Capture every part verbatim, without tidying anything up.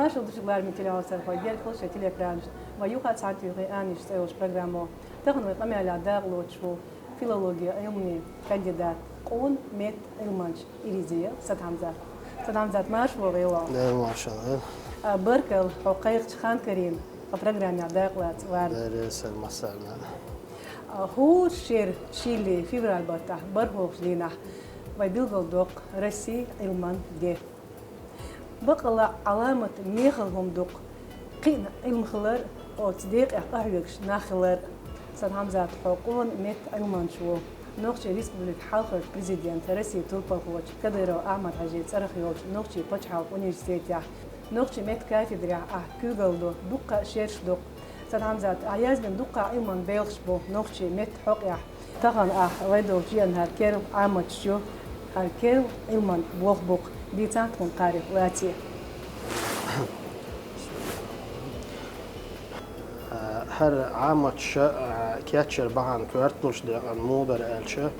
Маршал ду шуьга, лараме телехьоьстагӀчий, герга хила шоай телеэкранашта вай юха а цхьана тоьхна «Аьннаш» цӀи йолча программо. Тахан вай къамаьл дакъа лоацаш ва филологи Ӏилманийн кандидат, къона метта Ӏилманча Иризеев Садхьамзат. Садхьамзат, марша вогӀийла. Дала маршал. А, баркал хьо кхайкхача хана карийна тха программе дакъа лаца вар. Дала реза хилва массарна. А, хӀара шера, шийла февраль баттахь, бархӀлагӀча дийнахь вай билгалдоаккх Россе Ӏилман де. Бакъалла Ӏаламат мехала хӀума ду-кх кхиъна Ӏилма хилар а, оцу декъехь къахьоьгуш нах хилар а. Садхьамзат, хьо къона метта Ӏилманча ва. Нохчийн Республикан хьалхарча президента, Россин турпалхочо Кадыров Ахьмад-Хьаьжин цӀарах йолчу Нохчийн пачхьалкхан университетехь нохчийн меттан кафедрехь ахь куьйгалла до, дуккха а шераш ду-кх. Садхьамзат, ахь язбина дуккха а Ӏилманан белхаш бу нохчийн меттан хьокъехь. Тахана ахь вай долчу хенахь хӀара керла Ӏаматаш ю, хӀара керла Ӏилманан болх бу-кх, дийцахьа тхуна кхаарих лаций. ХӀара Ӏаматаш а кечъяр бахьана коьрталуш декъана муха дара аьлча,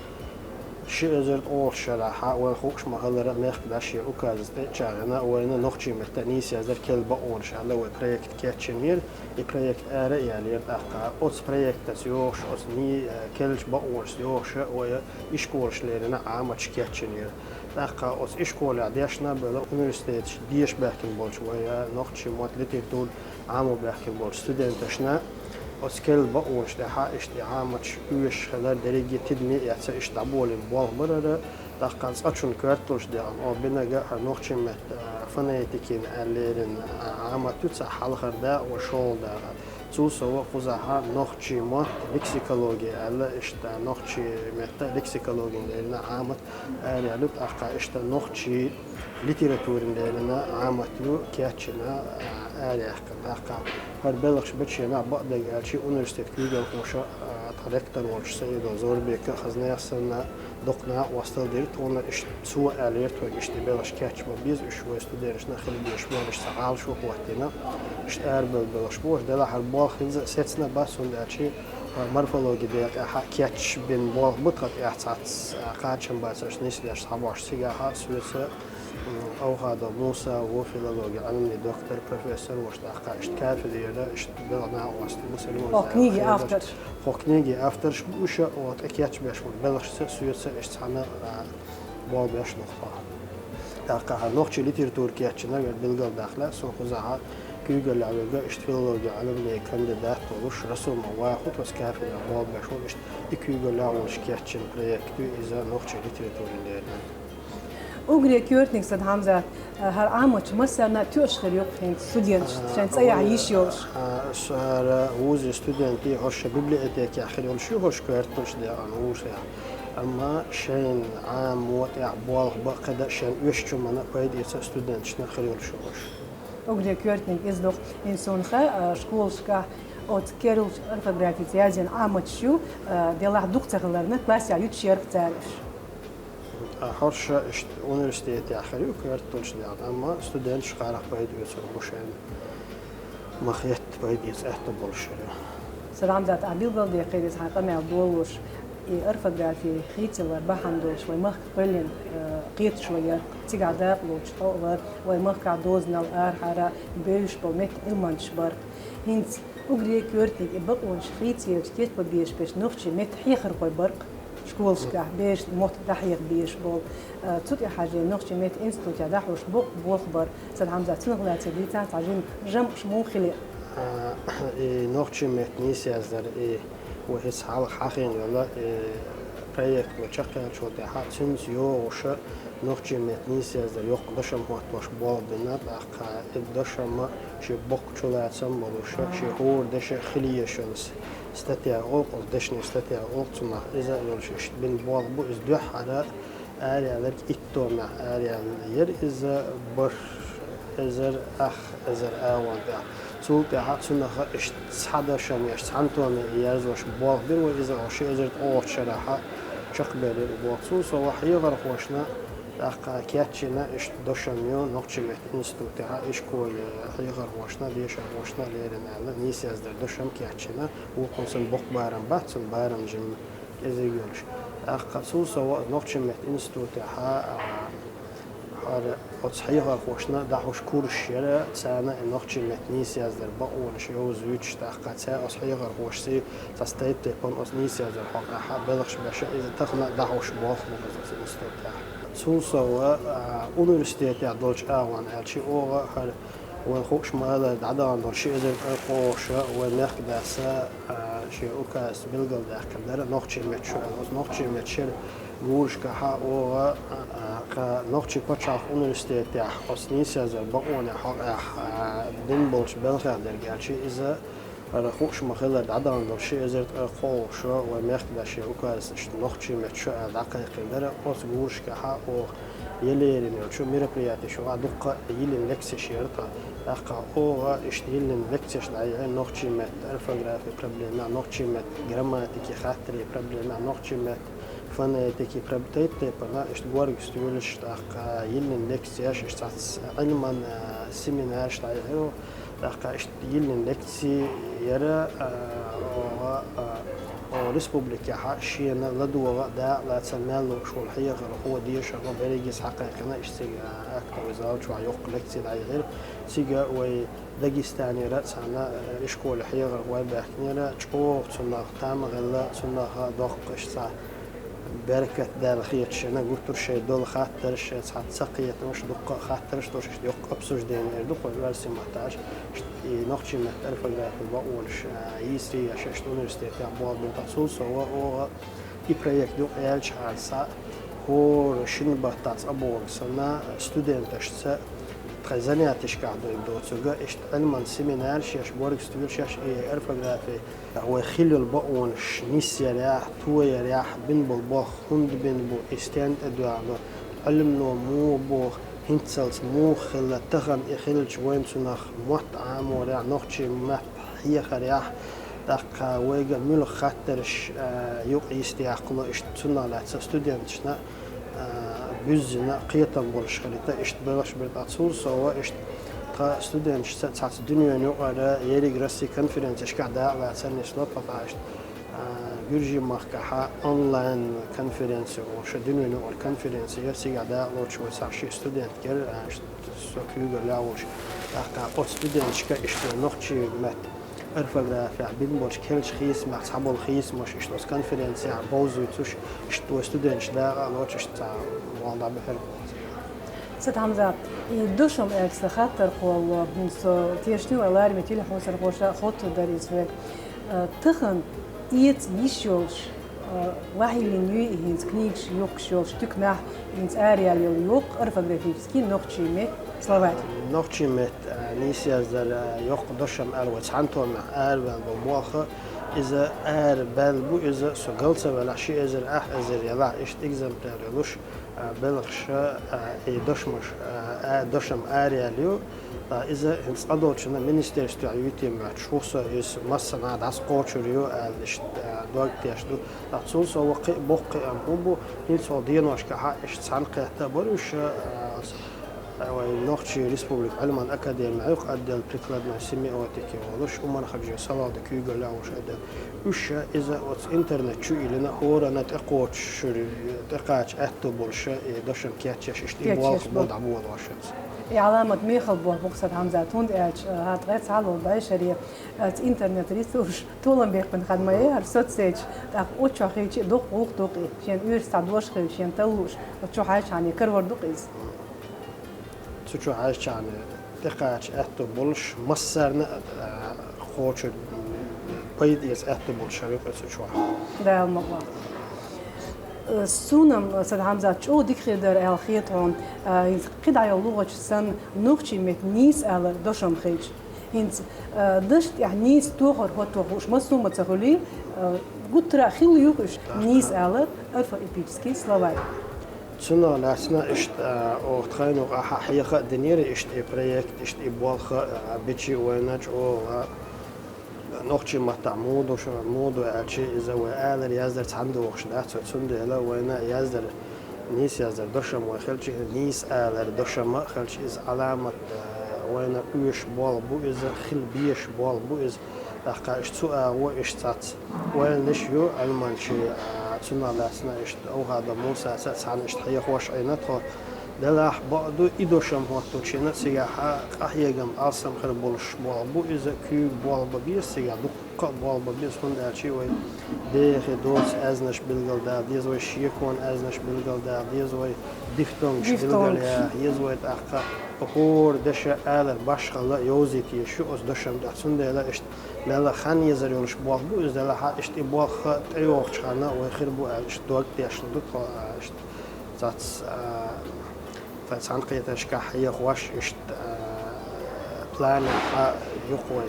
ши эзар ткъолгӀачу шарахь, вайна хууш ма-хиллара, мехкан дашо указаца тӀе а чӀагӀйина, вайна нохчийн меттан нийса яздар керла бакъонаш аьлла вай проект кечйинера. И проект ара а яьллера тӀаккха. Оцу проектаца йогӀуш, оцу ни-, э, керлачу бакъонашца йогӀуш а вай ишколашка леррина Ӏаматаш кечйинера. ТӀаккха оцу ишколехь дешна а белла, университеташка деша баьхкина болчу вай нохчийн мотт, литература Ӏамо баьхкина болчу студенташна оцу керла бакъонаш тӀехь иштта и Ӏаматаш оьшуш хилар, дерриге а тидаме а эцна, иштта дӀаболийна болх бара хӀара. ТӀаккха цкъачунна коьрталуш декъана, оха бинарг а хӀара нохчийн меттан, а, фонетикин аьлла леррина, а, Ӏамат ю цхьа хьалхара дакъа, вай шолгӀа дакъа. Цул сов кхузахь нохчийн мотт, лексикологи аьлла, иштта нохчийн меттан лексикологина леррина Ӏамат араяьлла ю, тӀаккха иштта нохчийн литературина леррина Ӏамат ю кечйина, а, араяьккхина. ТӀаккха хӀара белхаш бечу хенахь, бакъдерг аьлча, университетан куьйгалхоша, а, тхан ректор волчу Саидов Зорбека а, хазна а санна, доккха накъосталла дира тхуна, иштта цо аьллера тхоьга, иштта и белхаш кечбан беза, уьш вай студенташна хила безаш бу аьлла, иштта цхьа гӀалашо хӀоттийна, иштта арабевлла белхаш бу уьш. Делахь хӀара болх хӀинца а сецна бац, хӀунда аьлча хӀара морфологи декъехь кечбина болх бу тхан тӀехь цхьацца, а, кхачам бацарш нисбеш схьабош. Цигахь а соьца, м, Овхадов Муса ву, филологи Ӏилманийн доктор, профессор ву уьш, тӀаккха иштта кафедрера, иштта белхан накъостий бу, Сулейман Хьо книгин авторш. Хьо книгин авторш бу уьш, оха тӀе кечбеш болу белхашца соьца иштта цхьаьна, а, болх беш ду тхо. ТӀаккха хӀара нохчийн литература кечйинарг, билгалдаккха лаьа суна, кхузахь куьйгаллехь верг а иштта филологи Ӏилманийн кандидат волуш Расулман Ваха ву, тхоьца кафедрехь болх беш волу, иштта и куьйгаллехь волуш кечйина проект ю иза нохчийн литературина леррина. Уггаре коьртаниг, Садхьамзат, хӀара Ӏаматаш массарна а тоьаш хир ю-кх хӀинца студенташна, шайн цӀа яхьа йиш йолуш. А, а, ас хӀара вузан студентийн хӀорш библиотекехь хир йолуш ю, хӀорш коьрталуш декъана вузехь. Амма шайна Ӏамо тӀехь болх бан а, кхидӀа а шайна оьшучу хӀуманна пайда эца а студенташна хир йолуш ю хӀорш. Уггаре коьртаниг иза ду-кх. ХӀинца суна хаьа, а, школашкахь оцу керлачу орфографица язйина Ӏаматаш ю, а, делахь дукха ца хиларна, классехь юьтуш яра-кх цара уьш. Ткъа хӀорш иштта университетехь хир ю коьрталуш декъана, амма студенташ кхарах пайда оьцур бу шайна. Ма хетта, пайда эца аьтто болуш хир ю. Садхьамзат, ахь билгалдаьккхира иза хьайн къамел долуш, и орфографи хийцалар бахьана долуш вай махка кхоьллина, э, кхеташо яра-кх. Цигахь дакъа лоцуш хьо а вара, вай махкахь дозанал арахьара бевзаш болу меттан Ӏилманчаш бара-кх. ХӀинца уггаре коьртаниг и бакъонаш хийцаелча кечбан безаш берш нохчийн меттан хьехархой бара-кх. Школашкахь берашна мотт дӀахьеха безаш болу. Э, цу тӀе хьажий нохчийн меттан институтехь дӀахьош боккха болх бара. Садхьамзат, цунах лаьцна дийцахьа цхьа жим-, жамӀаш муха хили? А, и нохчийн меттан нийса яздар, и вай хӀинца хьалха хьахийна йолу, и проект вай чекхъяьллачул тӀаьхьа цуьнца йогӀуш а нохчийн меттан нийса яздар йоккха дашам хӀоттош болх бина, тӀаккха и дашам а шен боккха чулацам а болуш а, шен хӀора дешан хила езаш йолу с-, статья олу-кх, оцу дешнийн статья олу-кх цунах, иза а йолуш иштта бина болх бу, иза дуьххьара араяьлларг итт томехь араяьлла яра иза, бархӀ эзар, ах эзар агӀон тӀехь. Цул тӀаьхьа цунах иштта цхьа дашам еш, цхьана томе и ерзош болх бира вай, иза ши эзар ткъолгӀачу шарахь чекхбелира и болх. Цул сов хьехархошна тӀаккха кечйина иштта дашам ю, нохчийн меттан институтехь ишколе хьехархошна, дешархошна леррина аьлла, нийса яздар дашам кечйина, вукхунна санна боккха барам бац, цунна барам жимма кӀезиг йолуш. ТӀаккха цул сов нохчийн меттан институтехь, а, ХӀара оцу хьехархошна дӀахьуш курсаш яра, царна и нохчийн меттан нийса яздаран бакъонаш йовзуьйтуш, тӀаккха цара оцу хьехархошца цхьа тайп-тайпана оцу нийса яздаран хьокъехь белхаш беш, иза тахана а дӀахьуш болх бу иза оцу институтехь. Цул сов, а, университетехь долчу агӀонна аьлча, оха хӀара вайн хууш ма-аллара дӀадахана долу ши эзар кхоалгӀа шо вайн мехкадас, а, шен указаца билгалдаьккхина дара нохчийн меттан шо аьлла. Оцу нохчийн меттан шеран гурашкахь оха, а, кха нохчийн пачхьалкхан университетехь оцу нийса яздаран бакъонийн хьокъехь, а, бина болчу белхех дерг аьлча, иза хӀара хууш ма-хиллара дӀадахана долу ши эзар кхоалгӀа шо вайн мехкадас шен указаца иштта нохчийн меттан шо аьлла дӀакхайкхина дара. Оцу гурашкахь оха елла йина йолчу мероприятеш юкъахь дуккха а йиллина лекцеш яра тхан. ТӀаккха оха иштта йиллина лекцеш дӀаяьхьира нохчийн меттан орфографин проблемех, нохчийн меттан грамматикин хаттарийн проблемех, нохчийн меттан фонетикин проб-, тайп-тайпана иштта горга стоьлаш, тӀаккха йиллина лекцеш, иштта цхьацца Ӏилман, а, семинараш дӀаяьхьира. ТӀаккха иштта йиллина лекци яра, а, оха, а, оха республикехь шена ладогӀа а, дакъа а лаца мел лууш волу хьехархо, дешархо берриге а схьакхайкхина, иштта цига, а, актовый зал чохь йоккха лекци дӀаяьхьира. Цига вай Дагестанера а цхьана, э, ишколе хьехархой баьхкинера, чӀогӀа цунах там а хилла, цунах а доккха иштта цхьа беркат даьлла хеташ шена гуттар а шайн долу хаттарш, шайн цхьа ца кхетамаш, дуккха а хаттарш долуш, иштта йоккха обсуждение эр ду кху оьрсийн маттахь, иштта и нохчийн меттан орфографин бакъонаш, а, йийсаре еш, иштта университетехь болх бина. Ткъа цул сов оха и проект юкъаяьлча хьан схьа, хӀора шина баттахь цкъа бохург санна, студенташца тхайн занятешкахь дерг доцург, иштта Ӏилман семинарш еш, горга стоьлаш еш, и орфографи, вайн хилла йолу бакъонаш нисъярехь, тоярехь бина болу болх хӀунда бина бу, и стенна тӀедоьгӀна ду, Ӏилмано муха боху, хӀинццалц муха хилла, тахана и хилча вайна цунах мотт Ӏаморехь, нохчийн мотт хьехарехь, тӀаккха вайга муьлха хаттарш, а, юкъа йист яккхало, иштта цунах лаьцна студенташна, а, буьззина кхетам болуш хилийта, иштта белхаш бира. Ткъа цул сов иштта тхан студенташца цхьацца дуьненан юкъара ерриг Россин конференцешкахь дакъа лаца нисло тхо, тӀаккха иштта, а, Гуьржийн махкахь онлайн конференци олуш, дуьненан юкъара конференци яра, цигахь дакъа лоцуш вай цхьа ши студент яра, а, иштта со куьйгаллехь а волуш, тӀаккха оцу студенташка иштта нохчийн меттан орфографехь бина болчу керлачу хийцамех цхьаболу хийцамаш иштта оцу конференцехь бовзуьйтуш, иштта вай студенташ дакъа а лоцуш, иштта цхьа болх дӀабихьира. Сад Хьамзат, и дошам аьлча сан хаттар кхоллало, хӀинца со тешна вай лараме телехьовсархоша, хоттур дара иза вай. Э, тахана эца йиш йолуш, э, вахьийлина юй и хӀинца книгаш юхкуш йолуш туьканахь, хӀинца араяьлла йолу йоккха орфографический нохчийн меттан словарь. Нохчийн меттан, а, нийса яздаран, а, йоккха дошам аьлла вай цхьана томехь араваьлла болу болх, иза арабаьлла бу, иза со гал ца велахь, ши эзар ах эзар елахь, иштта экземпляр йолуш, а, белхаш, а, и дошамаш, а, а, дошам араяьлла ю. Ткъа иза хӀинца цкъа долчунна министерствехь юьйте моьттуш ву со, иза массанхьа дӀасакхочур ю аьлла, иштта, а, дог теш ду. Ткъа цул сов кхин а боккха кхиам хӀун бу, хӀинца хӀокху деношкахь иштта цхьаьна кхетта а бара уьш, а, вайн Нохчийн Республикан Ӏилманан академин Ӏуьйкъа отдел прикладной семиотики волуш, Умархаджиев Салавдин куьйгаллехь а волуш отдел. Уьш иза оцу интернет чу а йиллина, хӀоранна тӀекхочуш, тӀекхача аьтто болуш, и дошам кечъеш, иштта и болх бу дӀаболош иза. И Ӏаламат мехала болх бу-кх, Сад Хьамзат, хӀунда аьлча, хӀара ткъе цхьалгӀа бӀешаре, а, цу интернет ресурсаш толам беккхина ханна ма яра, хӀара соцсеташ, тӀаккха оцу чохь хилча а дукха гӀуллакх ду-кх и, шена оьшуш цхьа дош хилча, шена тала лууш, оцу чу хьаьжча хьан карор ду-кх иза. Цу чу хьаьжча хьан тӀекхача аьтто болуш, массарна а, а, кхочур, пайда эца аьтто болуш хир ю-кх цу чохь. Дала ма вахь. Э, суна-м, Сад Хьамзат, чӀогӀа дика хир дара аьлла хета хьуна, а, хӀинца кхидӀа йолу лугӀачу санна, нохчийн меттан нийса алар дошам хилча. ХӀинца, а, дашна тӀехь нийса тохар хӀотто хууш массо а ма ца хуьлий, а, гуттара а хилла ю-кх уьш, нийса алар, орфоэпический словарь. Цунах лаьцна иштта, а, оха тхайна юкъахь хьеха а динера иштта и проект, иштта и болх, а, бича вайна чӀогӀа. Нохчийн маттахь муха ду ш-, муха ду аьлча, иза вай алар, яздар цхьаьна догӀуш дац вай, цундела вайна яздар, нийса яздар дошам вай хилча, нийса алар дошам а хилча, иза Ӏаламат, а, вайна оьшуш болх бу иза, хила безаш болх бу иза. ТӀаккха иштта цу агӀо иштта цхьацца ойланаш ю Ӏилманчийн, а, цунах лаьцна иштта Овхадов Мусаца а цхьаьна иштта хьехош Ӏийна тхо. Делахь бакъду, и дошам хӀоттучу хенахь цигахь къахьегам алсам хир болуш болх бу иза, куьйга болх бан беза цигахь, дуккха а болх бан беза, хӀунда аьлча вай дехий, доций аьзнаш билгалдала деза, вай шекон аьзнаш билгалдала деза, вай дифтонгаш билгалъяла еза, вай тӀаккха хӀора дешан алар башхалла йовзийта езаш ю оцу дошам тӀехь. Цундела иштта мелла хан езар йолуш болх бу иза, делахь а иштта и болх тӀейогӀучу хенахь вай хир бу аьлла, иштта дог тешна ду тхо, а, иштта цац, а, ткъа цхьаьнакхетаршкахь хьехош, иштта, а, планехь а ю-кх вай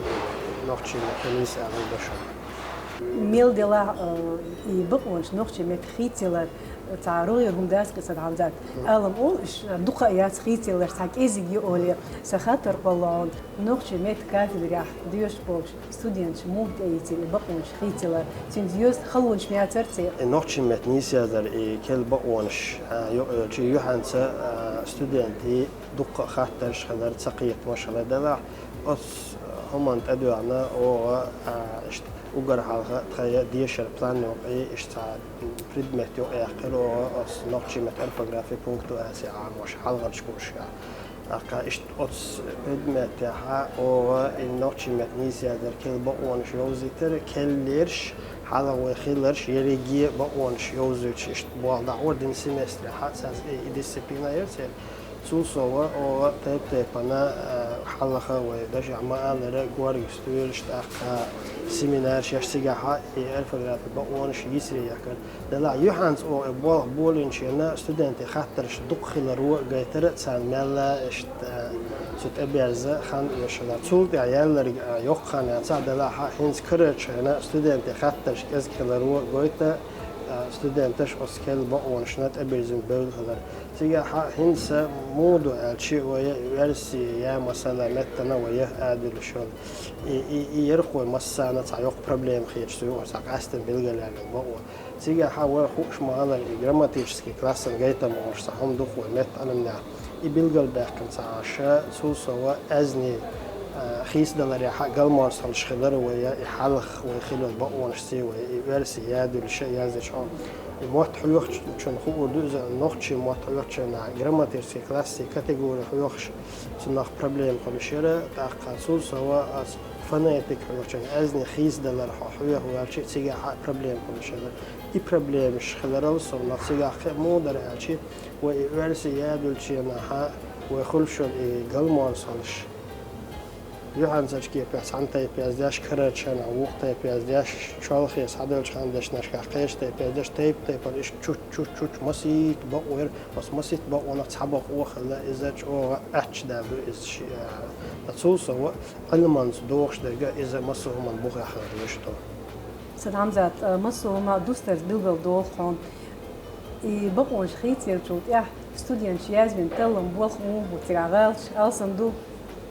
нохчийн меттан нийса аьлла дошам. Мел делахь, а, и бакъонаш нохчийн меттан хийцаялар цхьа рогӀера хӀума дац-кх иза, Садхьамзат. Алам олуш дукха а яц хийцаялар цхьа кӀезиг ю олий, сан хаттар кхоллало хьуна, нохчийн меттан кафедрехь доьшуш болчу студенташа муха тӀеийцира и бакъонаш хийцаялар? Цуьнца йоьзна халонаш ма яцара церан? И нохчийн меттан нийса яздар, и керла бакъонаш, а, ю-, э, чу юьхьанца, а, студентийн дуккха а хаттарш хилар, цакхетамаш хилар, делахь оцу хӀуманна тӀедоьгӀна оха, а, иштта уггар хьалха тхайн дешаран план юкъа, иштта цхьа предмет юкъаяьккхира оха оцу нохчийн меттан орфографин пункто-, а, цӀе Ӏамош хьалхарчу курсехь. ТӀаккха иштта оцу предметехь оха и нохчийн меттан нийса яздар, керла бакъонаш йовзийтира, керла лераш, хьалха вай хилларш, ерриге а бакъонаш йовзуьйтуш, иштта болх дӀахьора дина семестрехь, цаьрца и, и дисциплина яра церан. Цул сов оха тайп-тайпана, а, хьалха вай дашехь ма-аллара, горга стоьлаш, тӀаккха семинарш еш, цигахь и орфографин бакъонаш йийсаре яьккхира. Делахь юьхьанца оха и болх болийначу хенахь студентийн хаттарш дукха хиларо гайтира царна, мелла иштта цу тӀеберза хан оьшуш хилар. Цул тӀаьхьа яьлларг, а, йоккха хан яцахь, делахь а хӀинца карарчу хенахь студентийн хаттарш кӀезиг хиларо гойту, а, студенташ оцу керла бакъонашна тӀебирзина бевлла хилар. Цигахь а хӀинца муха ду аьлча, вай оьрсийн я, масала, меттана вай я адуьллуш йолу. И, и, и яра-кх вай массарна цхьа йоккха проблема хеташ ю, цхьа къаьсттина билгалъяьлларг бакъо. Цигахь а вай хууш ма-аллара, и грамматически классан гайтам олуш цхьа хӀума ду-кх вай меттан Ӏилманехь. И билгалбаьккхина ца Ӏаш, цул сов аьзнийн, а, хийцадаларехь а галморсхьаллаш хилар вай, и хьалха вай хилла бакъонашций вай, и оьрсийн я дуьллуш а яздечу хьо. И мотт хьоьхучунна хуур ду иза, нохчийн мотт хьоьхучунна грамматически классийн категори хьоьхуш, цунах проблема хуьлуш яра, тӀаккха цул сов ас фонетика хьоьхучунна, аьзнийн хийцадалар хьо хьоьху ваьлча, цигахь а проблема хуьлуш яра. И проблемаш хиларал совнаха цигахь кхин а муха дара аьлча, вай и оьрсийн я дуьллучу хенахь вай хуьлуш йолу и галморсхьаллаш. Юьхьанцарчу кепехь цхьана тайпа яздеш, карарчу хенахь вукху тайпа яздеш, чолхе схьаделлачу ханна дешнашкахь кхечу тайпа яздеш, тайп-тайпана иштта чут-чут-чут масийтта бакъо яра, оцу масийтта бакъонах цхьа бакъо а хилла, иза чӀогӀа аьттачу даьлла ду иза ши-, а, ткъа цул сов Ӏилманца догӀуш дерг а иза массо а хӀуманна бухахь хила дезаш ду. Садхьамзат, а, массо а хӀума дустарца билгалдолу хьуна. И бакъонаш хийцаеллачул тӀаьхьа студенташа язвина таллам, болх муха бу цигахь, гӀалаташ алсам ду?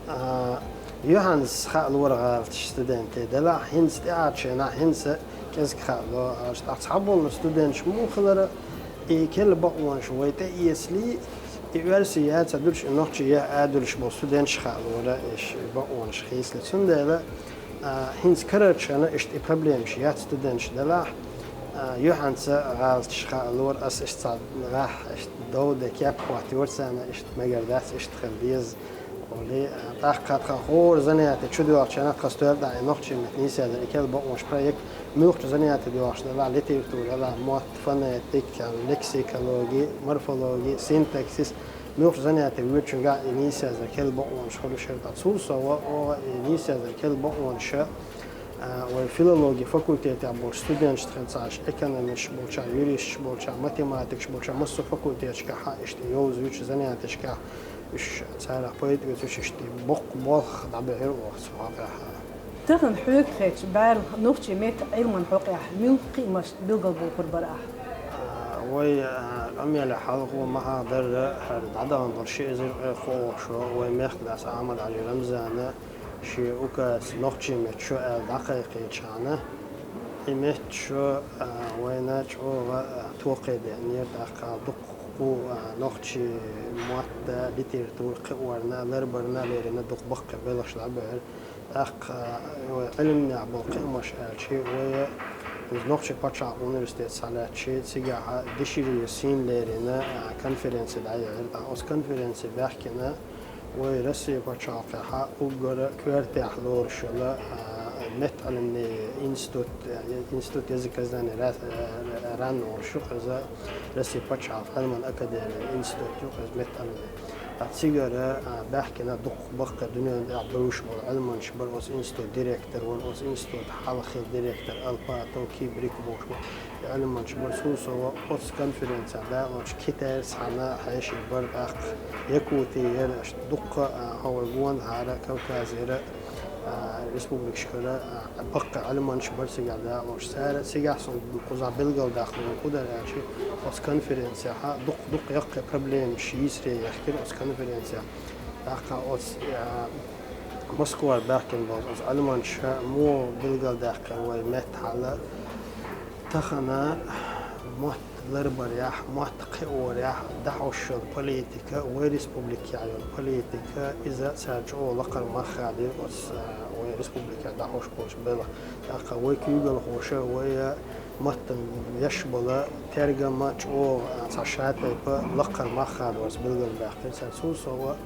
А, юьхьанца хаа лора гӀалаташ студентийн, делахь хӀинца тӀаьхьарчу хенахь хӀинца кӀезиг хаа ло, а, тӀаккха цхьаболу студенташ муха хилара, и керла бакъонаш вай тӀеэцале, и оьрсийн я ца дуьллуш, и нохчийн я а дуьллуш болу студенташ хаа лора, и ш-, бакъонаш хийцале. Цундела, а, хӀинца карарчу хенахь иштта и проблемаш яц студенташ, делахь, а, юьхьанца гӀалаташ хаа лора, ас иштта цхьа гӀахь, иштта дов де кеп хӀоттайора царна, иштта мегар дац, иштта хила деза олий. ТӀаккха тхан хӀора занятие чу доьлхучу хенахь тхан стоьла тӀехь и нохчийн меттан нийса яздар, и керла бакъонаш проект, муьлххачу занятие доьлхуш делахь, литература делахь, мотт, фонетика, лексикологи, морфологи, синтаксис, муьлххачу занятие воьдучуьнгахь и нийса яздар, керла бакъонаш хуьлуш яра. Ткъа цул сов оха и нийса яздар, керла бакъонаша, а, вай филологи факультетехь болчу студенташна хила ца Ӏаш, экономисташ болчохь, юристаш болчохь, математикаш болчохь, массо а факультеташкахь а иштта йовзуьйтуш занятешкахь, уьш царах пайда оьцуш, иштта боккха болх дӀабоьхира оха цу хьокъехь. Тахана хьоьга хетча, бӀаьрла нохчийн меттан Ӏилманан хьокъехь муьлха кхиамаш билгалбохур бара ахь? А, вай, а, къамелехь хьалхо ма хьахдарра, хӀара дӀадахана долу ши эзар ткъе кхоалгӀа шо, вай мехкан дас Ахьмад-Ӏали Рамзана шен указца нохчийн меттан шо аьлла дӀакхайкхийчхьана, и меттан шо, а, вайна чӀогӀа, а, тохе деанера, тӀаккха дуккха, а, нохчийн мотт а, литература кхиорна, ларбарна а лерина дукха баккхий белхаш дӀабоьхира. ТӀаккха, а, вай Ӏилманехь болу кхиамаш аьлча, вай Из Нохчийн паччахьалкхан университет схьалаьцча, цигахь дешарийра сийна леррина, а, конференци дӀаяьхьира. ТӀаккха оцу конференци баьхкина вай Российн пачхьалкхехь уггар коьртехь лоруш йолу, а, меттаӀелимийн институт, а, институт языкознания ра-, а, РАН олуш ю-кх иза, Российн пачхьалкхан Ӏилман академин институт ю-кх иза меттаӀелимийн. Ткъа цигара, а, баьхкина дукха баккхий дуьненна тӀехь бевзаш болу Ӏилманчаш бара, оцу институтан директор вара, оцу институтан хьалха хилла директор Алпатов Кибрик бохуш бара. И Ӏилманчаш бара. Цул сов оцу конференцехь дакъалоцуш Китайра цхьаьна хьеший бара, тӀаккха Якути яра, аша дуккха а, хьо вай гонаха Кавказера, а, республикашкара, а, баккхий Ӏилманчаш бара цигахь дакъалоцуш. Цара цигахь суна кхузахь билгалдаккха луург хӀун дара аьлча, оцу конференцехь дукха-дукха яккхий проблемаш йийсаре яхкира оцу конференцехь. ТӀаккха оцу, а, Москвара баьхкина болу оцу Ӏилманчаша муха билгалдаьккхира вай меттахьала, тахана мотт ларбарехь, мотт кхиорехь дӀахьош йолу политика, вай республикехь йолу политика, иза цара чӀогӀа лакхара мах хадийра оцу, а, вай республикехь дӀахьош болчу белхан. ТӀаккха вай куьйгалхоша вай маттана еш болу тергам а чӀогӀа, а, цхьа шатайпа лакхара мах хадорца билгалбаьккхира цара. Цул сов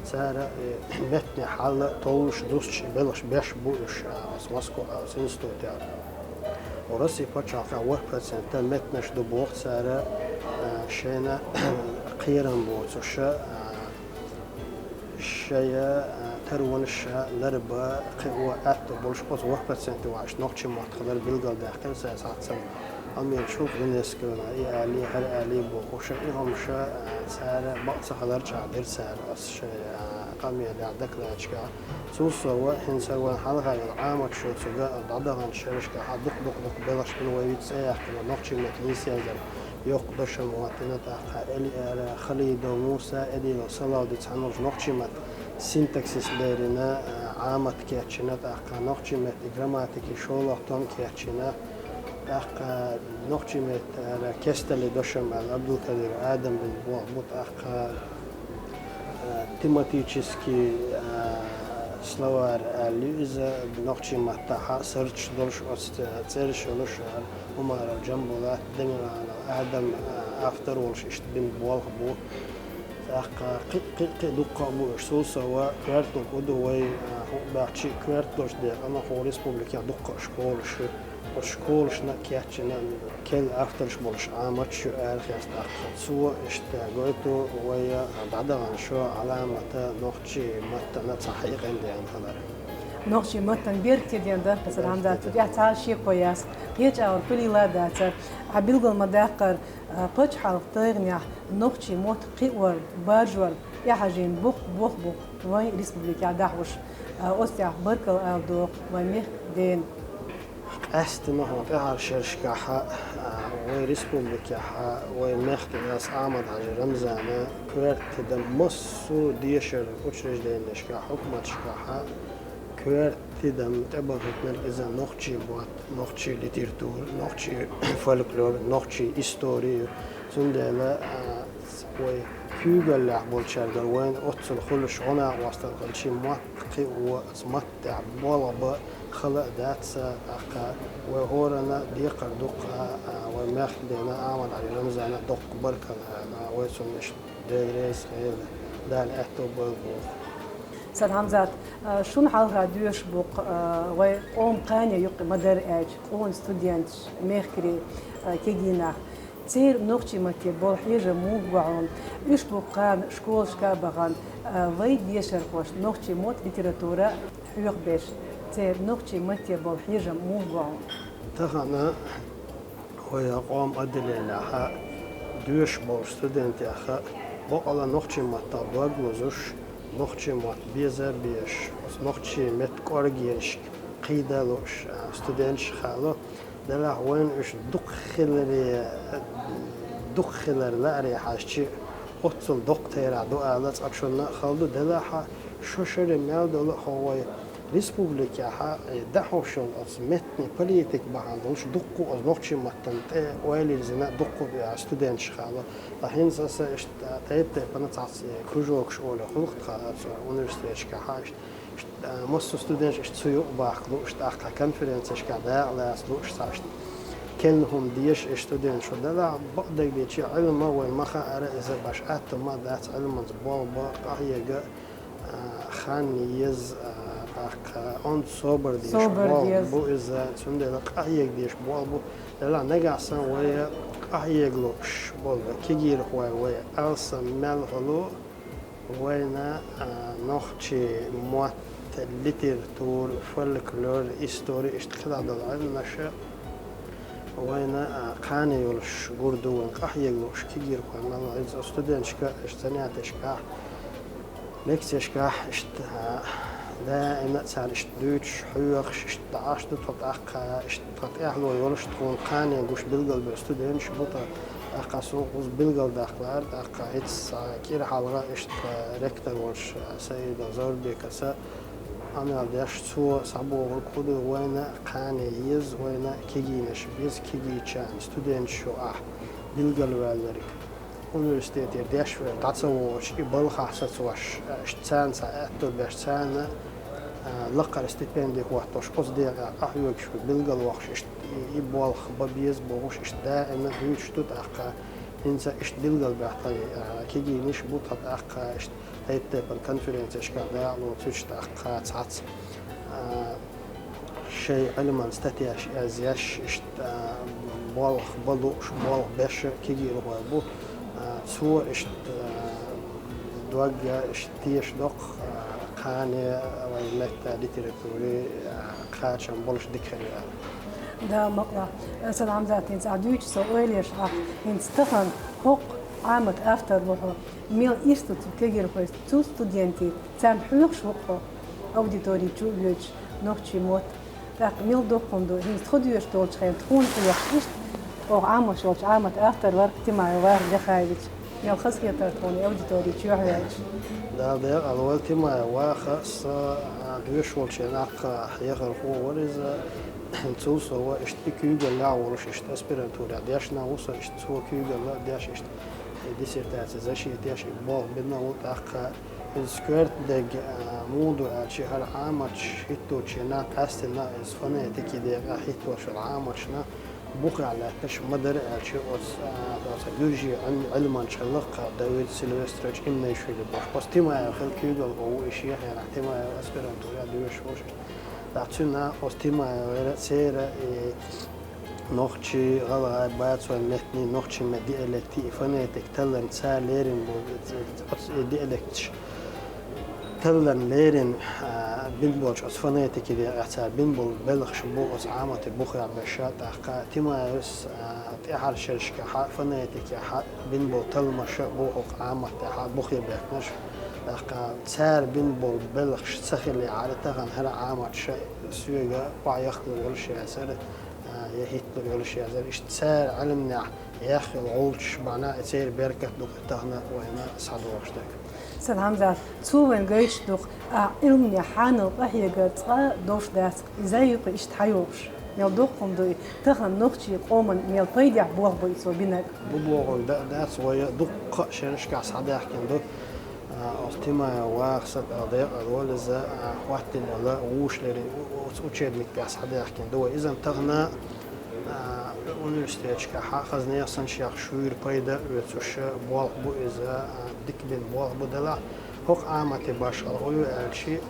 цара, э, меттанийн хьал толлуш, дустуш белхаш беш бу уьш, а, оцу Москва, а, оцу институтехь. Россин пачхьалкхехь ворхӀ процент меттанаш ду боху цара, а, шайна кхерам боцуш, а, шайн, а, таронаш ларбан, кхио аьтто болуш, оцу ворхӀ процент ваьш нохчийн мотт хилар билгалдаьккхира цара цхьацца. Амма шух ЮНЕСКО-на и али, хӀара али бохуш, и хӀумнаш, а, цара бакъ ца хилар чӀагӀдира цара оцу шайн, а, къамелехь, докладашкахь. Цул сов, хӀинца вайн хьалха йолу Ӏаматаш йоцург а дӀадаханчу шерашкахь дукха-дукха-дукха белхаш бина, вай виц цӀе яьккхина, нохчийн меттан нийса яздаран йоккха дашам хӀоттийна, тӀаккха Элиара Халидов Муса, Эдилов Салавди цхьаьна волуш нохчийн маттан синтаксис лерина, а, Ӏамат кечйина, тӀаккха нохчийн меттан грамматикин шолгӀа том кечйина, тӀаккха нохчийн меттан кесталлин дашам аьлла Абдулкадиров Адам бина болх бу, тӀаккха, а, тематический, а, словарь аьлла ю иза, нохчийн маттахь сурташ долуш, оцу цӀераш йолуш, а, Умаров Джамбулат, Демиранов Адам, а, автор волуш иштта бина болх бу. ТӀаккха кхин а, кхин а, кхин а дуккха а бу уьш. Цул сов, коьртаниг хӀун ду вай, а, хӀун баьхчи, коьрта долчу декъана хӀора республикехь дуккха а школаш ю. Оцу школашна а кечйина, керла авторш болуш Ӏаматаш ю арахеста тӀаккха. Цо иштта гойту вай дӀадаханчу Ӏаламата нохчийн маттана цхьа хьекъал деана хилар. Нохчийн маттана беркате деана дар, Сархьамзат, цу тӀехь цхьа а шеко яц. Кхечу агӀор пилийла а дацара. Ахь билгал ма-даккхара, а, пачхьалкхан тайгӀанехь нохчийн мотт кхиор, баржор тӀехьажийна боккха болх бу вайн республикехь дӀахьош. А, оцу тӀехь баркалла ала догӀу вайн мехкан дена. Къаьсттина хӀун тӀаьхьара шерашкахь, а, вай республикехь, а, вай мехкан дас Ахьмад-Хьаьжин Рамзана коьрта тидам массо а дешаран учрежденешкахь, хьукматашкахь, а, коьрта тидам тӀебахийтинарг иза нохчийн мотт, нохчийн литература, нохчийн фольклор, нохчийн истори ю. Цундела, а, вай куьйгаллехь болчаьргара вайна оццул хуьлуш гӀо-накъосталла хилчи, мотт кхио, оцу матта тӀехь болх бан хала а дац, тӀаккха вай хӀоранна декхар ду-кх, а, вай мехкан дена Ахьмад-Хьаьжин Рамзана доккха баркалла ала, вай цунна иштта Дела реза хила, Дала аьтто бойла боху. Сархьамзат, а, шуна хьалха доьшуш бу-кх, а, вай къоман кхане юккъе ма-дарра аьлча, къона студенташ, мехкарий, а, кегий нах. Церан нохчийн матте болу хьежам муха го хьуна? Уьш бу-кх кхана школашка а бахана, а, вай дешархошна нохчийн мотт, литература хьоьху беш. Церан нохчийн матте болу хьежам муха го хьуна? Тахана вай къоман отделенехь доьшуш болчу студентех бакъалла нохчийн маттах дог лозуш, нохчийн мотт беза а безаш, оцу нохчийн меттан кӀоргенашка кхийда а лууш, а, студенташ хаало. Делахь вайна уьш дукха хиларе, дукха хилар лааре хьаьжчи, оццул доккха терахь ду ала цкъачунна а хала ду. Делахь шо шаре мел долу а хьо вай республикехь, э, дӀахьош йолу оцу меттанийн политика бахьана долуш дуккха а оцу нохчийн маттана тӀе ойла йирзина дуккха а студенташ хаало. Ткъа хӀинца аса иштта тайп-тайпана цхьацца, э, кружокаш олий хуьлу-кх тхан оцу университеташкахь иштта. Массо а студенташ иштта цу юкъа бахка лууш, тӀаккха конференцешкахь дакъа лаца лууш цхьа иштта. керла хӀума деша, и студенташ шу далахь, бакъдерг дийцича, Ӏилма вай ма хаара, иза башха атта хӀума дац, Ӏилманца болх бан, къахьега, а, хан еза, а, тӀаккха онда собар деша болх бу иза, цундела къахьега деша болх бу. Делахь нагахь санна вай къахьега лууш болу кегийрхой вай алсам мел хуьлу, вайна, а, нохчийн мотт, литература, фольклор, истори, иштта кхидӀа долу Ӏилманаш вайна, а, кхане йолуш гур ду, вайн къахьега лууш кегийрхой мел хуьлу. Иза студенташка, иштта занятешкахь, лекцешкахь, иштта, а, даима а царна иштта дуьйцуш, хьоьхуш, иштта дӀахьош ду тхо тӀаккха, иштта тхан тӀаьхьало йолуш, тхуна кхане гуш билгалбевлла студенташ бу тхан, тӀаккха суна кхуза билгалдаккха лаьара, тӀаккха хӀинца кӀира хьалха иштта ректор волчу Саидов Заурбекаса къамел деш, цо схьабохург хӀун ду: вайна кхане еза, вайна кегийнаш беза, кегийчарна студенташ ю ахь билгалваьлларг. Университетера деш верг дӀа ца воьдуш, и балхахь сацош, иштта царна цхьа аьтто беш, царна, а, лакхара стипенди хӀоттош, оцу декъехь къахьоьгуш верг билгалвоккхуш, иштта и, и болх бан беза бохуш, иштта даима дуьйцуш ду тӀаккха. ХӀинца иштта билгалбаьхна тхайн, а, кегийнаш бу тхан тӀаккха, иштта тайп-тайпана конференцешкахь дакъа лоцуьйтуш тӀаккха цхьацца, а, шайн Ӏилманан статьяш язъеш, иштта, а, болх бан лууш, болх беш кегийрхой бу. А, цо иштта, а, дог а иштта теша доккху, а, кхане вайн меттан литературе, а, кхачам болуш дика хир ю аьлла. Да, ма къа. Сан Хьамзат, хӀинца ахь дуьйцу со ойла еш ахь, хӀинца тахана хӀокху Ӏамат автор ву хьо. Мел ирс ду цу кегийрхой, цу студентий, царна хьоьхуш ву хьо, аудитори чу а воьдуш, нохчийн мотт. ТӀаккха мел доккха хӀума ду, хӀинца тхо доьшуш долчу хенахь тхуна хьоьхуш иштта, оха Ӏамош йолчу Ӏамат автор вара Тимаев Ваха Лехаевич. Мел хазахетара тхуна аудитори чоьхьа ваьлча. Дала декъал войла, Тимаев Ваха, сан, а, доьшуш волчу хенахь хьехархо вара иза. Цул сов иштта и куьйгаллехь а волуш, иштта аспирантурехь дешна ву со, иштта цо куьйгалла а деш, иштта и диссертаци защита еш, и болх бина ву тӀаккха. Иза коьрта дерг, а, муха ду аьлча, хӀара Ӏаматаш хӀитточу хенахь къаьсттина иза фонетики декъехь хӀиттош йолу Ӏаматашна бухехь лаьтташ ма дара аьлча, оцу, а, оцу гуьржийн Ӏилманча хилла-кх Давид Сильвестрович Имнешвили бохуш. Оцу Тимаев хилла куьйгалхо ву и шен хенахь, Тимаев аспирантурехь доьшуш волуш. ТӀаккха цуьнан оцу Тимаевера, церан и нохчийн, гӀалгӀайн, бацойн меттанийн, нохчийн меттан диалектийн и фонетика талларна цара лерина болу, оцу и диалекташ талларна лерина, а, бина болчу оцу фонетики декъехь цара бина болу белхаш бу оцу Ӏамати бухехь беш, тӀаккха Тимаевс, а, тӀаьхьарчу шерашкахь фонетикехь бина болу талламаш бу хӀокху Ӏамат тӀехь бухе баьхкинарш. ТӀаккха цара бина болу белхаш ца хиллехьара, тахана хӀара Ӏаматаш соьга охьаяккхалур йолуш яцара, а, я хӀитталур йолуш яцара. Иштта цара Ӏилманехь яьхна йолу гӀулчаш бахьана, и церан беркат ду-кх тахана вайна схьадогӀуш дерг. Сан Хьамзат, цо вайна гойтуш ду-кх, а, Ӏилманехь хьанал къахьегар цкъа а довш дац, иза а ю-кх иштта хьайогӀуш. Мел доккха хӀума ду и, тахана нохчийн къоман мел пайдехь болх бу и цо бинарг. Бу бохург дан а дац, вай дуккха а шерашкахь схьадаьхкина ду. А, оцу Тимаев Вахас, Дала декъал войла, иза, а, хӀоттийна йолу вуьшта леррина, оцу учебникехь схьадаьхкина ду вай. Иза-м тахана, а, университеташкахь хаза нехан санна шех шуьйра пайда а оьцуш болх бу иза, а, дика бина болх бу, делахь хӀокху Ӏамати башхалла хӀун ю аьлча,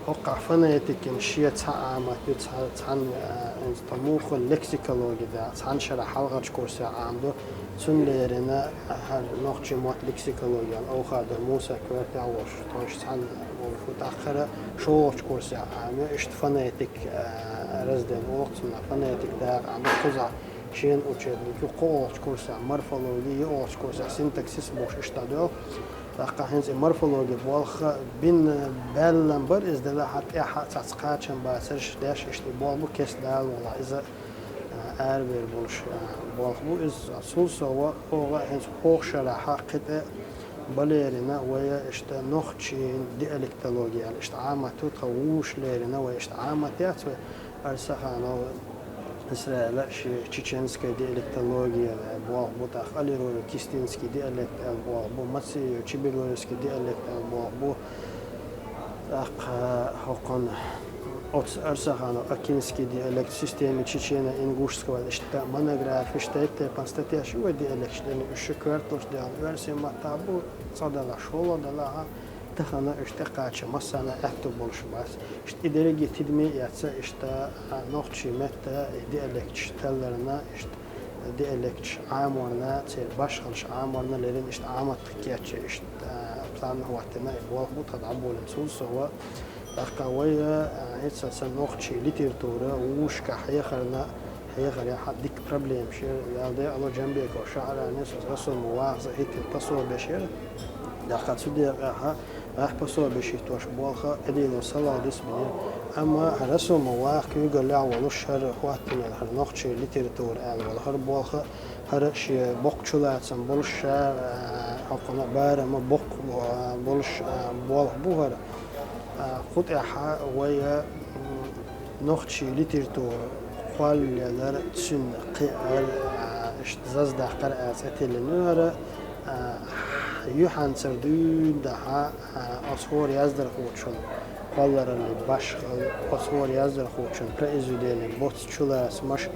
хӀокхахь фонетикин шен цхьа Ӏамат ю, цхьа, цхьана, а, иза тхан муха лексикологи да, цхьана шарахь хьалхарчу курсехь Ӏамаду, цунна леррина хӀара нохчийн мотт, лексикологи аьлла, Овхадов Муса коьртехь а волуш, тхойша цхьаьна волуш ву, тӀаккха хӀара шолгӀачу курсехь Ӏамайо, иштта фонетик, а, раздел олу-кх цунах, фонетик дакъа Ӏамайо, кхузахь шена учебник ю, кхоалгӀачу курсехь морфологи, йоьалгӀачу курсехь синтаксис бохуш иштта дӀадоьлху. ТӀаккха хӀинца и морфологи болх бина баьлла бара иза, делахь а тӀаьхьа цхьацца кхачам бацарш деш, иштта и болх бу, кеста Дала мукъ лахь иза, а, арабевр болуш, а, болх бу иза. Цул сов, оха хӀинца хӀокху шарахь кхин тӀе бан леррина вай иштта нохчийн диалектологи аьлла, иштта Ӏамат ю, тхан вуьшта леррина вай иштта Ӏамат яц вай. Арсаханов Исраила шен чеченская диалектология аьлла болх бу, тӀаккха Алироев кистинский диалект аьлла болх бу, Мациев чебилоевский диалект аьлла болх бу. ТӀаккха хӀокхуьнан Оцу Арсаханов-Акинский диалект в системе чечено-ингушского, иштта монографиш, тайп-тайпана статьяш ю вай диалекташ дина, уьш коьрталуш дегӀана оьрсийн маттахь бу, цкъа делахь, шолгӀа делахь, тахана уьш тӀекхача массарна аьтту болуш бац. Иштта и дерриге тидаме а эцна, иштта, а, нохчийн метта, и диалекташ талларна, иштта диалекташ Ӏаморна, церан башхаллаш Ӏаморна леррина иштта Ӏамат кечъян, иштта, а, план хӀоттийна, и болх бу тхан дӀаболийна. Цул сов, тӀаккха вай, а, хӀинца сан нохчийн литература вовшашкахь хьехарна, хьехарехь дика проблемаш яра. Дала декъала Джамбеков ШаӀране, со Расулан вахаза хӀиттина пособеш яра. ТӀаккха цу декъехь, ахь пособеш хӀиттош болх а, тӀедиллина салал дисбинера. Амма хӀара Расулан ваха куьйгаллехь волуш, хӀара хӀоттийна хӀара нохчийн литература аьлла волу хӀара болх а, хӀара шен боккха чулацам болуш, ша, а, хӀокхунна барамма боккха, а, болуш, а, болх бу хӀара. А, кху тӀехь вай, а, м, нохчийн литература кхоллаялар, цуьнан кхиар, а, иштта зазадаккхар аьлла цӀе тиллина ю хӀара, а, юьхьанцара дуьйна дахьа, а, оцу хӀора яздархочун кхоллараллин башхалла, оцу хӀора яздархочун произведенийн боцу чулацамаш,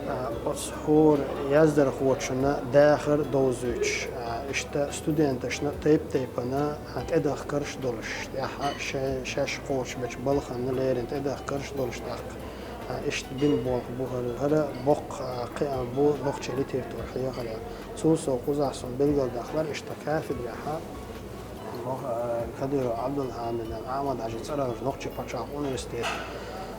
а, оцу хӀора яздархочунна дахар довзуьйтуш, а, иштта студенташна тайп-тайпана, а, тӀедахкарш долуш, тӀаьхьа шай-, шаьш кхочушбечу балханна леррина тӀедахкарш долуш тӀаккха, а, иштта бина болх бу хӀара. ХӀара боккха, а, кхиам бу нохчийн литература хьехарехь. Цул сов кхузахь суна билгалдаккхалара, иштта кафедрехь, Мох-, а, Кадыров Ӏабдулхьамидан, Ахьмад-Хьаьжин цӀарах йолчу Нохчийн пачхьалкхан университетехь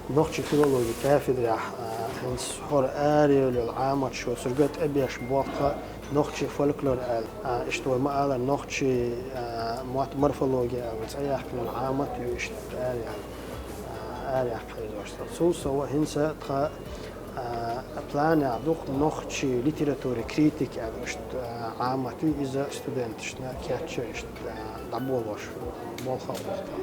нохчийн филологин кафедрехь, а, хӀинца хӀора арайолу Ӏаматаш ю, цуьнга тӀебеш болх а нохчийн фольклор аьлла, а, иштта вай ма-аллара нохчийн, а, мотт-морфология аьлла цӀе яьккхина Ӏамат ю иштта араяьлла, а, араяьккха хьийзош ду. Цул сов хӀинца тхан А, планехь ду-кх нохчийн литературин критика аьлла иштта, а, Ӏамат ю, иза студенташна кечъян иштта, а, дӀаболош болх а бу тхан.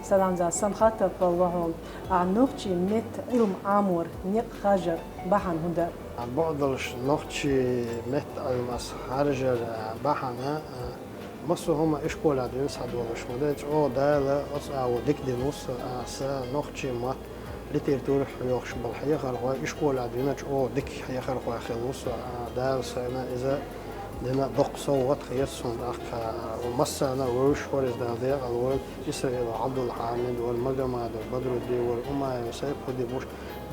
Салам-Зас, сан хаттар хала ву хьуна, ахь нохчийн меттан Ӏилма Ӏамор некъ харжар бахьана хӀун дара? А, бакъдолуш нохчийн меттан Ӏилма ас харжар, а, бахьана, а, Массо а хӀума ишколехь дуьйна схьадолуш ма ду, чӀогӀа Дала оцу агӀор дика дина ву со, а, сан нохчийн мотт, литература хьоьхуш болу хьехархой ишколехь дуьйна чӀогӀа дика хьехархой хилла ву со, а, Дала сайна иза дина доккха совгӀат хета суна тӀаккха, а, массарна а вевзаш вара иза Дала декъала войла, Исраилов Ӏабдулхьамид вара, Магомадов Бадрудди вара, Умаев Сайпхуди буш,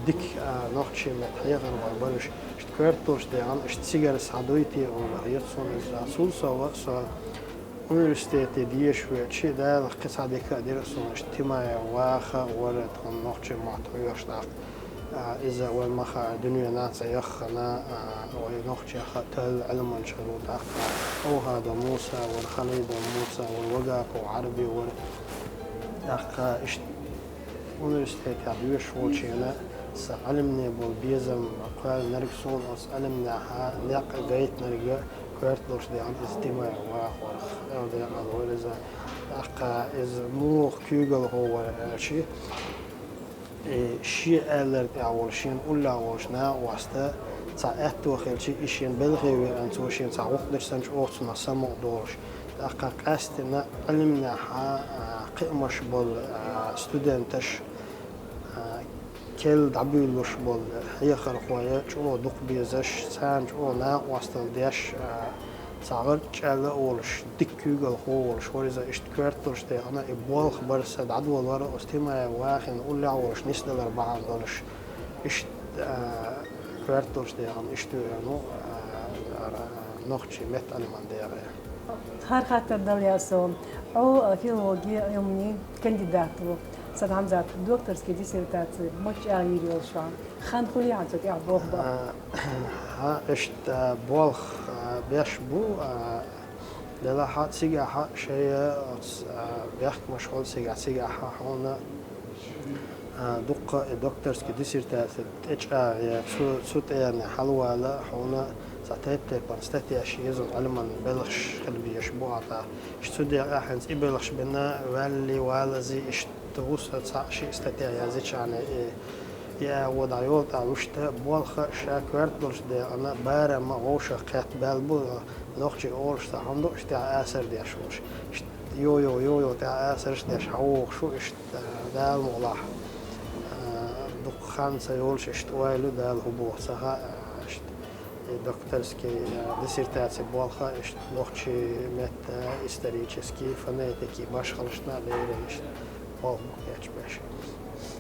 дика, а, нохчийн меттан хьехархой бара уьш. Иштта коьрталуш дегӀана, иштта цигара схьадуй те олу хета суна иза. Цул сов а со университете деша веача, Дала кхин цхьа дика а дира суна, иштта Тимаев Ваха вара тхан нохчийн мотт хьоьхуш тӀаккха. А, иза вайн ма-хаъара дуьненахь цӀе яххана, а, вайн нохчех а тоьлла Ӏилманча хир ву тӀаккха. Овхадов Муса вара, Халидов Муса вара, Вагапов Ӏарби вара. ТӀаккха иштта университетехь доьшуш волчу хенахь сан Ӏилмане болу безам кхоьллинарг, суна оцу Ӏилманехь некъ гайтинарг коьрталуш дегӀана иза Тимаев Ваха вара, Дала декъала войла иза. ТӀаккха иза муха куьйгалхо вара аьлча, и шен аьлларг тӀехь волу шена уллехь волчу накъоста цхьа аьтто хилча, и шена белхе веана, цо шена цхьа гӀуллакх дича санна чӀогӀа цунах самукъа долуш. ТӀаккха къаьстина Ӏилманехь, а, кхиамаш болу, а, студенташ, а, керла дӀабуьйлуш болу хьехархой чӀогӀа дукха безаш, царна чӀогӀа накъосталла деш, а, цхьа гӀарчӀ аьлла а волуш, дика куьйгалхо а волуш вара иза, иштта коьрталуш дегӀана и болх бара сан дӀадолор, оцу Тимаев Вахина уллехь а волуш нисдалар бахьана долуш, иштта, а, коьрталуш дегӀана иштта веана ву, а, ара нохчийн меттан Ӏилман дегӀе. ХӀара хаттар дала яц суна. Хьо, а, филологин Ӏилманийн кандидат ву. Садхьамзат, докторский диссертаци мича чӀагӀйийр йолуш ву хьан? Хан хуьлий хьан цу тӀехь болх бан? А, хьан иштта болх, а, беш бу, а, делахь а цигахь а шайн оцу, а, бехкамаш хуьлу цигахь, цигахь а хьуна, а, дуккха а и докторский диссертаци тӀечӀагӀъе, цу, цу тӀенна хьалавала хьуна цхьа тайп-тайпана статьяш еза, Ӏилманан белхаш хила безаш бу ахьа тӀаккха. Иштта цу декъехь хӀинца и белхаш бина ваьллий, валлазий, иштта ву сан цхьаъ-шиъ статья язйичхьана, и, и агӀо дӀайолу тӀаккха, вуьшта болх а ша коьрталуш дегӀана, барам а вовшах кхетта баьлла бу, нохчий олуш цхьа хӀума ду, иштта тӀехь асар деш волуш. Иштта Йо-йо, йо-йо, тӀаьхьа асарш деш хьавогӀуш ву иштта, Дала мукъалахь. Дукха хан ца йолуш иштта ойла ю, Дала хӀун боху ца хаьа, иштта. И докторский диссертаци болх а иштта нохчийн меттан исторический, фонетикий башхаллашна а лерина иштта болх бу кечбеш.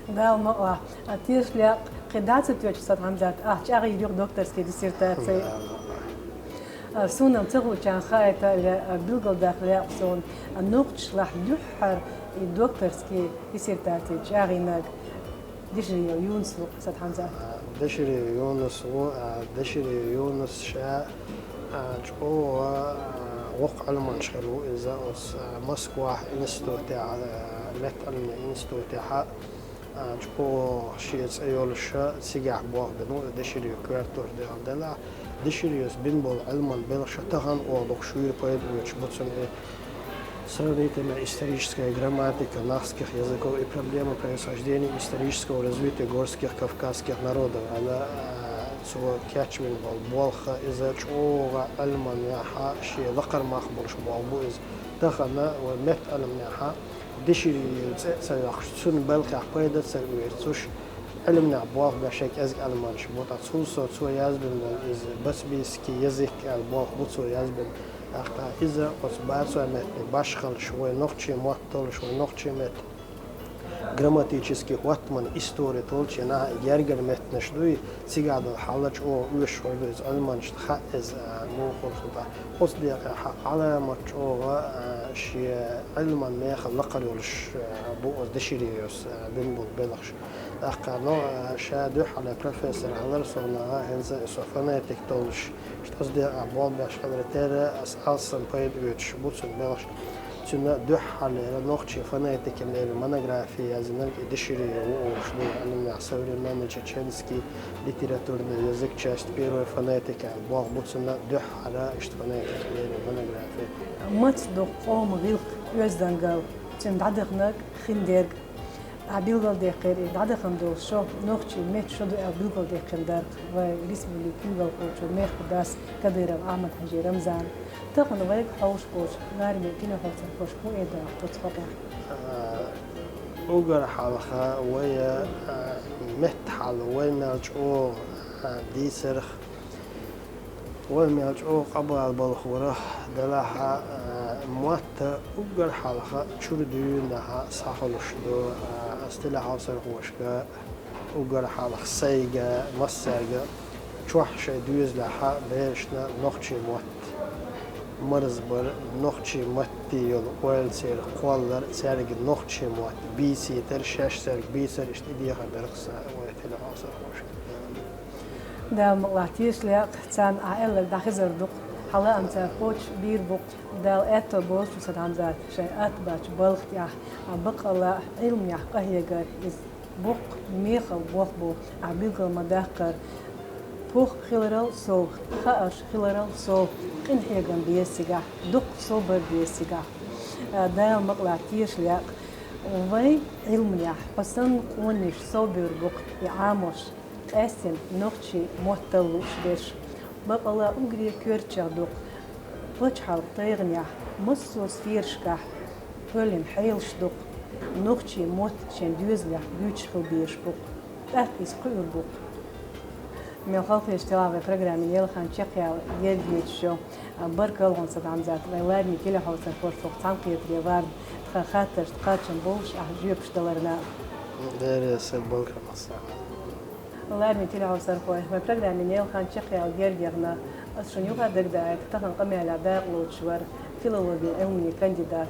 Дала мукъалахь, а, тешале, кхин дӀа ца тоьчу, Сад-Хьамзат, ахь чӀагӀйийр ю докторский диссертаци. Дала мукъалахь. А, суна-м ца хуучарна хаийта а лаьа, а, билгалдаха лаьа суна, а, нохчашлахь дуьххьара и докторский диссертаци чӀагӀйинарг Дешириев Юнус ву, Сад-Хьамзат. А, Дешириев Юнус ву, а, Дешириев Юнус ша, а, чӀогӀа, а, воккха Ӏилманча хилла ву иза, оцу, а, Москвахь институтехь, а, меттан Ӏилманийн институтехь, а, чӀогӀа шен цӀе йолуш, цигахь болх бина ву, Дешириев коьртара дехар делахь. Дешириевс бина болу Ӏилман белхаш тахана а дукха шуьйра пайда оьцуш бу цунна и сравнительно-историческая грамматика нахских языков и проблемы происхождения и исторического развития горских кавказских народов. Ана, а, цо кечвина болу болх, иза чӀогӀа Ӏилманехь шен лакхара мах болуш болх бу иза. Тахана вай меттан Ӏилманехь Дешириев цӀе а ца йоккхуш, цуьнан балхех пайда а ца оьцуш, Ӏилманехь болх беш шайн кӀезиг Ӏилманча бу, ткъа цул сов цо язбина болу иза бацбийский язык аьлла болх бу цо язбина. ТӀаккха иза оцу бацойн меттан башхаллаш, вай нохчийн мотт толлуш, вай нохчийн меттан грамматический хӀоттаман истори толлучу нахана и гергара меттанаш дуй, цигахь долу хьал чӀогӀа оьшуш хир ду иза Ӏилманчашна, хаьа иза, а, муха хир ду тӀаккха. Оцу декъехь Ӏаламат чӀогӀа, а, шен Ӏилман мехала лакхара йолуш, а, бу оцу Дешириевс, а, бина болу белхаш. ТӀаккха, ну, а, ша дуьххьара профессор хилар, суна хӀинца а со фонетик толлуш, иштта оцу декъехь болх беш хилар, тера аса алссам пайда оьцуш бу цуьнан белхаш. Цуьнан дуьххьарлера нохчийн фонетикина лерина монографи язйинарг и Дешириев ву олуш ду, Ӏилманехь современный чеченский литературный язык, часть первой фонетика аьлла болх бу цуьнан дуьххьара иштта фонетикина лерина монографи. Маца ду къоман гӀиллакх, оьздангалла, цуьнан дӀадаханарг, хиндерг? Ахь билгалдаьккхира и дӀадахана долу шо, нохчийн меттан шо ду аьлла билгалдаьккхина дарх вайн республикан куьйгалхочо, мехкан дас Кадыров Ахьмад-Хьаьжин Рамзана. Тахана вайга хьовсуш болчу лараме телехьовсархошка хӀун эр ду ахь оцу хьокъехь? А, уггар хьалха вай, а, меттан хьал вай мел чӀогӀа, а, дийцарх, вай мел чӀогӀа къабалбалхара делахь а, мотт уггар хьалха чуьра дуьйна схьахуьлуш ду, а, аса телехьовсархошка уггар хьалха сайга, массаьрга чохь шайн доьзалехь берашна нохчийн мотт марзбар, нохчийн матте йолу ойла церан кхоллар, цаьрга нохчийн мотт бийцийтар, шаьш цаьрга бийцар, иштта и дехар дарх сан вай телехьовсархошка. Дала мукъалахь, тешале, царна ахь аьлларг дӀахезар ду-кх, хьан лаам цара кхочуш бийр бу-кх. Дала аьтто болуш ву, Сад-Хьамзат, шайн атта баьчу балха тӀехь, а, бакъалла Ӏилманехь къахьегар иза боккха мехала болх бу, ахь билгал ма-даккхара. Пох хиларал сов, хаарш хиларал сов, къинхьегам беза цигахь, дуккха собар беза цигахь. А, Дала мукъалахь, тешале, вайн Ӏилманехь хьо санна къонанаш совбевр бу-кх и Ӏамош, къаьстина нохчийн мотт талла лууш берш. Бакъалла уггаре коьртачех ду-кх пачхьалкхан тайгӀанехь, массо а сферашкахь кхоьллина хьелаш ду-кх, нохчийн мотт шайн доьзалехь буьйцуш хила безаш бу-кх, тӀаккха иза кхуьур бу-кх. Мел хьалхалерчу делахь вайн программин ялхан чекхъяла герга йоьдуш йо. Баркалла хьуна, Сад-Хьамзат, вайн лараме телехьовсархошца цхьаьнакхетаре варна, тхан хаттаршна кхачам болуш ахь жоьпаш даларна. Дера, сан балха массарна. Лараме телехьовсархой, вайн программин ялхан чекхъяла герга яхна, ас шуна юха а дагадоуьйту, тахана къамелехь дакъа лоцуш вара филологин Ӏилманийн кандидат,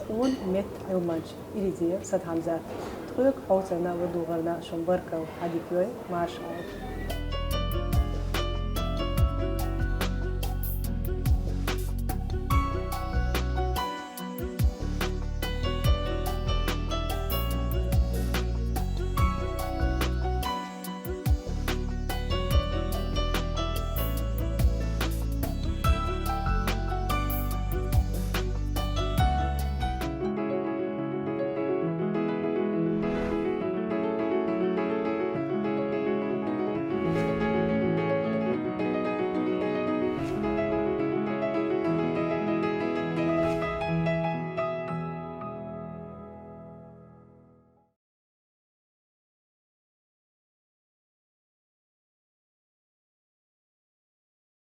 къона меттан Ӏилманча Иризиев Сад-Хьамзат. Тхоьга хьовсарна а, ладогӀарна а шуна баркалла, хьан дика йой, марша Ӏойла.